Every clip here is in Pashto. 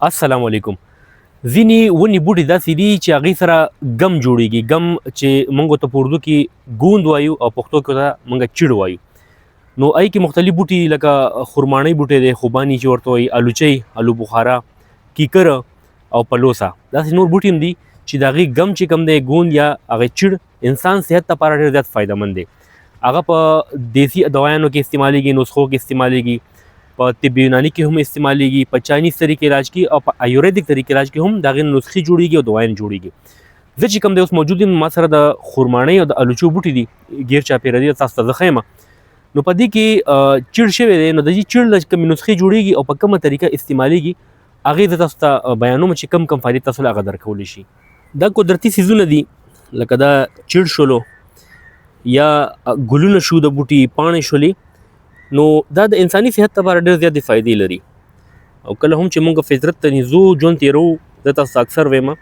السلام علیکم. ځینې ونې بوټي داسې دي چې هغې سره ګم جوړیږي، ګم چې موږ ته په اردو کې ګوند وایو او پښتو کې ورته موږ چیړ وایو. نو هغې کې مختلف بوټي لکه خرماڼۍ بوټی دی، خوباني چې ورته وایي، الوچۍ، الو بخارا، کیکر او پلوسه، داسې نور بوټي هم دي چې د هغې ګم چې کوم دی، ګوند یا هغې چیړ، انسان صحت لپاره ډېر زیات فایدهمند دی. هغه په دیسي دوایانو کې استعمالیږي، نسخو کې استعمالیږي، په طب یوناني کې هم استعمالیږي، په چاینیز طریقې علاج کې او په آیورویدیک طریقې علاج کې هم د هغې نسخې جوړیږي او دوایان جوړیږي. زه چې کوم دی اوس موجود یم، ما سره د خرماڼۍ او د الوچو بوټي دي، ګیر چاپېره دي، تاسو ته زه ښیم. نو په دې کې چیړ شوی دی، نو د دې چیړ له کومې نسخې جوړیږي او په کومه طریقه استعمالیږي هغې زه تاسو ته بیانوم چې کم کم فایدې تاسو له هغه درکولی شي. دا قدرتي څیزونه دي لکه دا چیړ شولو یا ګلونه شو، د بوټي پاڼې شولې، نو دا د انساني صحت لپاره ډېر زیاتې فایدې لري. او کله هم چې موږ فطرت ته نږدو ژوند تېروو، زه تاسو ته اکثر وایم،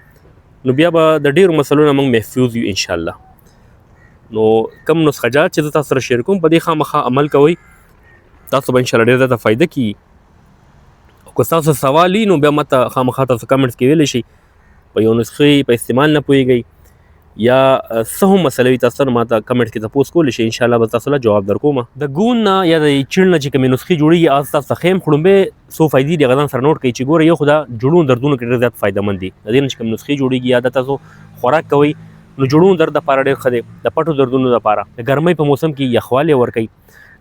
نو بیا به د ډېرو مسلو نه موږ محفوظ یو انشاءالله. نو کم نسخه جات چې زه تاسو سره شیر کوم، په دې خامخا عمل کوئ، تاسو به انشاءالله ډېر زیاته فایده کیږي. او که ستاسو سوال وي نو بیا ما ته خامخا تاسو کمنټس کې ویلی شئ، په یو نسخې په استعمال نه پوهېږئ یا څه هم مسله وي، تاسو سره ما ته کمنټس کې تپوس کولی شئ، انشاءالله به تاسو له جواب در کوم. د ګون نه یا د چیړ نه چې کومې نسخې جوړېږي هغه تاسو ته ښیم، خو ړومبی څو فایدې دي هغه ځان سره نوټ کړئ چې ګوره، یو خو دا جوړونو دردونو کې ډېر زیات فایدهمند دي. د دې نه چې کومې نسخې جوړېږي یا دا تاسو خوراک کوئ نو جوړونو درد دپاره ډېر ښه دی، د پټو دردونو دپاره، د ګرمۍ په موسم کې یخوالی ورکوي،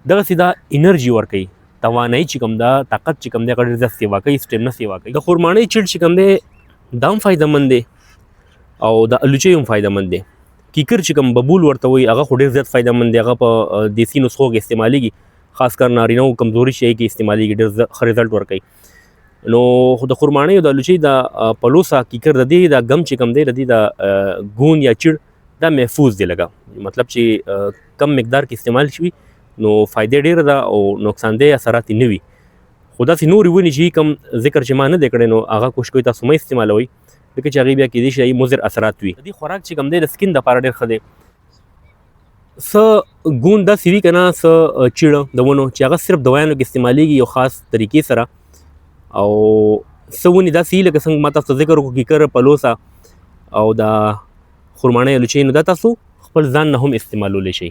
دغسې دا انرژي ورکوي، توانایي چې کوم ده، طاقت چې کوم دی هغه ډېر زیات سیوا کوي، سټیمنا سیوا کوي. د خرماڼۍ چیړ چې کوم دی دا هم فایدهمند دی او د الوچۍ هم فایدهمند دی. کیکر چې کوم ببول ورته وایي هغه خو ډېر زیات فایدهمند دی، هغه په دیسي نسخو کې استعمالیږي، خاص کر نارینه و کمزوري شي کې استعمالیږي، ډېر ښه رزلټ ورکوي. نو خو د خرماڼۍ او د الوچۍ د پلوسه کیکر د دې د ګم چې کوم دی، د دې د ګون یا چیړ دا محفوظ دی، لګه مطلب چې کم مقدار کې استعمال شي نو فایده ډېره ده او نقصان دی اثرات یې نه وي. خو داسې نورې ونې چې کوم ذکر چې ما نه دی کړی نو هغه کوشش کوئ تاسو مه استعمالوئ، ځکه چې هغې بیا کېدای شي هغې مضر اثرات وي. د دې خوراک چې کوم دی د سکین دپاره ډېر ښه دی. څه ګون داسې وي که نه، څه چیړه د ونو چې هغه صرف دوایانو کې استعمالیږي یو خاص طریقې سره، او څه ونې داسې وي لکه څنګه ما تاسو ته ذکر وکړو، کیکر، پلوسه او د خرماڼۍ الوچۍ، نو دا تاسو خپل ځان نه هم استعمالولی شئ.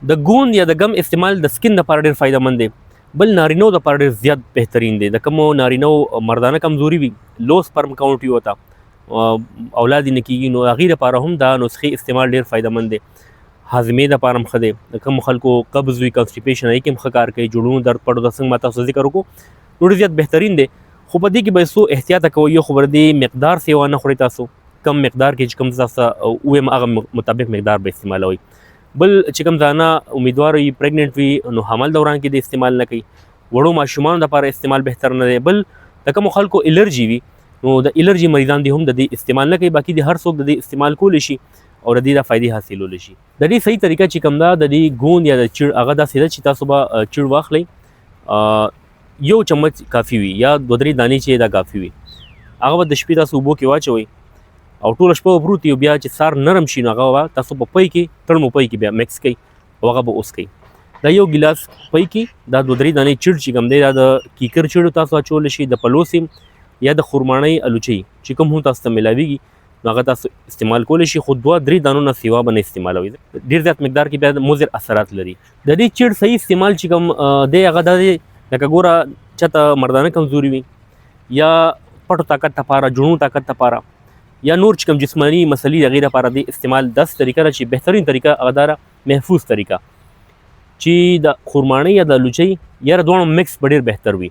د ګوند یا د ګم استعمال د سکین دپاره ډېر فایدهمند دی، بل نارینو دپاره ډېر زیات بهترین دی. د کومو نارینو مردانه کمزوري وي، لو سپرم کاونټ وي، ورته اولاد یې نه کېږي، نو هغې دپاره هم دا نسخې استعمال ډېر فایدهمند دی. هاضمې دپاره هم ښه دی، د کومو خلکو قبض وي، کانسټیپیشن، هغې کې هم ښه کار کوي، جوړونو درد پړو دا څنګه ما تاسو ذکر وکړو، نو ډېر زیات بهترین دی. خو په دې کې به څو احتیاطه کوئ، یو خو به د دې مقدار سیوا نه خورئ، تاسو کم مقدار کې چې کوم تاسو ته ووایم هغه مطابق مقدار به استعمالوئ. بل چې کوم ځانه امیدوار وي، پریګننټ وي، نو حمل دوران کې د استعمال نه کوي، وړو ماشومانو دپاره استعمال بهتر نه دی. بل د کومو خلکو الرجي وي نو د الرجي مریضان دي هم د دې استعمال نه کوي، باقي د هر څوک د دې استعمال کولی شي او د دې د فایدې حاصلولی شي. د دې صحیح طریقه چې کوم ده د دې ګوند یا د چیړ هغه داسې ده چې تاسو به چیړ واخلئ، یو چمچ کافي وي یا دوه درې دانې چې دا کافي وي، هغه به د شپې تاسو اوبو کې واچوئ او ټوله شپه به پروت وي، او بیا چې سهار نرم شي نو هغه به تاسو په پی کې تړمو پی کې بیا مکس کړئ او هغه به وڅښئ. دا یو ګیلاس پی کې دا دوه درې دانې چیړ چې کوم دی دا د کیکر چیړ تاسو اچولی شئ، د پلوسې یا د خرماڼۍ الوچۍ چې کوم هم تاسو ته میلاویږي نو هغه تاسو استعمال کولی شئ، خو دوه درې دانو نه سیوا به نه استعمالوئ، ډېر زیات مقدار کې بیا مضر اثرات لري. د دې چیړ صحیح استعمال چې کوم دی هغه دا دی لکه ګوره چاته مردانه کمزوري وي یا پټو طاقت لپاره، جوړونو طاقت لپاره یا نور چې کوم جسماني مسلې د هغې لپاره د استعمال داسې طریقه ده چې بهترین طریقه هغه دا ده، محفوظ طریقه چې د خرماڼۍ یا د الوچۍ یا د دواړو مکس به ډېر بهتر وي.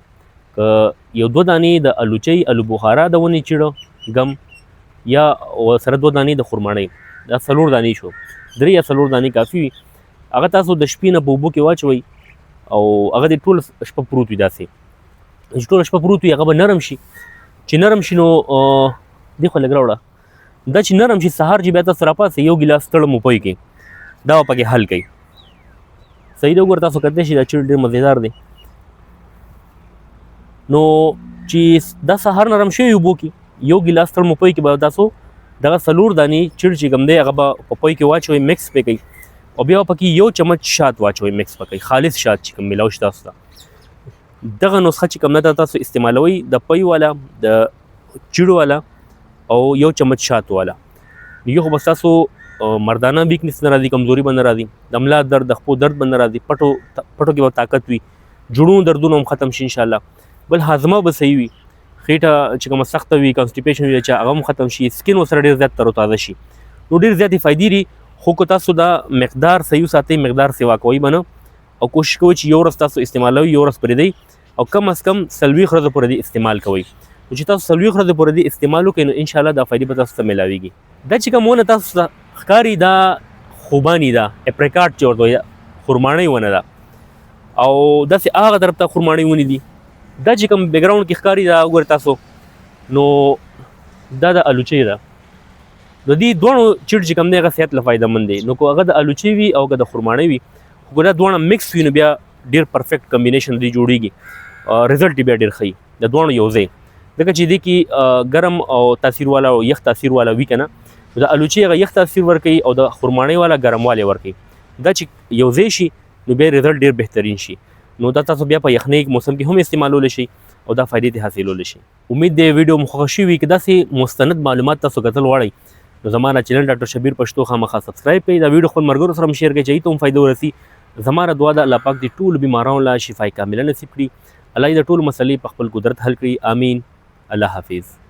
که یو دوه دانې د الوچۍ الو بخارا د ونې چیړه ګم یا سره دوه دانې د خرماڼۍ، دا څلور دانې شو، درې یا څلور دانې کافي وي. هغه تاسو د شپې نه په اوبو کې واچوئ او هغه دې ټوله شپه پروت وي، داسې چې ټوله شپه پروت وي هغه به نرم شي. چې نرم شي نو دې خو لږ راوړه، دا چې نرم شي سهار چې بیا تاسو راپاڅئ یو ګیلاس تړم اوبه کې دا به پکې حل کړئ. صحیح دی، وګوره تاسو کتلی شئ دا چیړ ډېر مزیدار دی. نو چې دا سهار نرم شوی اوبو کې یو ګیلاس تړم اوبه کې به تاسو دغه څلور دانې چیړ چې کوم دی هغه به په پوی کې واچوئ، مکس پې کړئ او بیا پکې یو چمچ شات واچوئ، مکس پکې خالص شات چې کوم میلاو شي تاسو ته. دغه نسخه چې کوم ده تاسو استعمالوئ، د پی والا، د چیړ والا او یو چمچ شات والا، یو خو به تاسو مردانه ویکنس نه راځي، کمزوري به نه راځي، د ملا درد، د خپو درد به نه راځي، پټو پټو کې به طاقت وي، جوړونو دردونه هم ختم شي ان شاء الله. بل هاضمه به صحیح وي، خېټه چې کومه سخته وي، کانسټیپیشن وي چې هغه هم ختم شي، سکین ورسره ډېر زیات تر تازه شي. نو ډېر زیاتې فایدې دي، خو که تاسو دا مقدار صحیح وساتئ، مقدار سیوا کوئ به نه، او کوشش کوئ چې یو ورځ تاسو استعمالوئ، یو ورځ پرېږدئ، او کم از کم 40 ورځې پورې دې استعمال کوئ. نو چې تاسو 40 ورځې پورې دې استعمال وکړئ، نو ان شاء الله دا فایدې به تاسو ته ملاویږي. دا چې کوم ونه تاسو ته ښکاري دا خوباني ده، اپریکاټ چې ورته وایي، خرماڼۍ ونه ده، او داسې هغه طرف ته خرماڼۍ ونې دي. دا چې کوم بیکګراوند کې ښکاري دا وګورئ تاسو، نو دا د الوچې ده. د دې دواړو چیړ چې کوم دی هغه صحت له فایده مند دی. نو که هغه د الوچې وي او که د خرماڼۍ وي، خو که دا دواړه مکس وي نو بیا ډیر پرفیکټ کمبینیشن دی جوړیږي، رزلټ یې بیا ډیر ښه وي د دواړو یو ځای، ځکه چې دې کې ګرم او تاثیر والا او یخ تاثیر والا وي که نه، د الوچې هغه یخ تاثیر ورکوي او د خرماڼۍ والا ګرموالی ورکوي. دا چې یو ځای شي نو بیا رزلټ ډیر بهترین شي. نو دا تاسو بیا په یخنۍ موسم کې هم استعمالولی شئ او دا فایدې ترې حاصلولی شئ. امید دی ویډیو مو خوښه شوي. که داسې مستند معلومات تاسو کتل غواړئ نو زما دا چینل ډاکټر شبیر پښتو خامخا سبسکرایب کړئ، دا ویډیو خپل ملګرو سره هم شیر کړئ چې هغوی ته هم فایده ورسي. زما دا دعا ده الله پاک دې ټولو بیمارانو له شفای کامله نصیب کړي، الله دې د ټولو مسلې په خپل قدرت حل کړي. آمین. الله حافظ.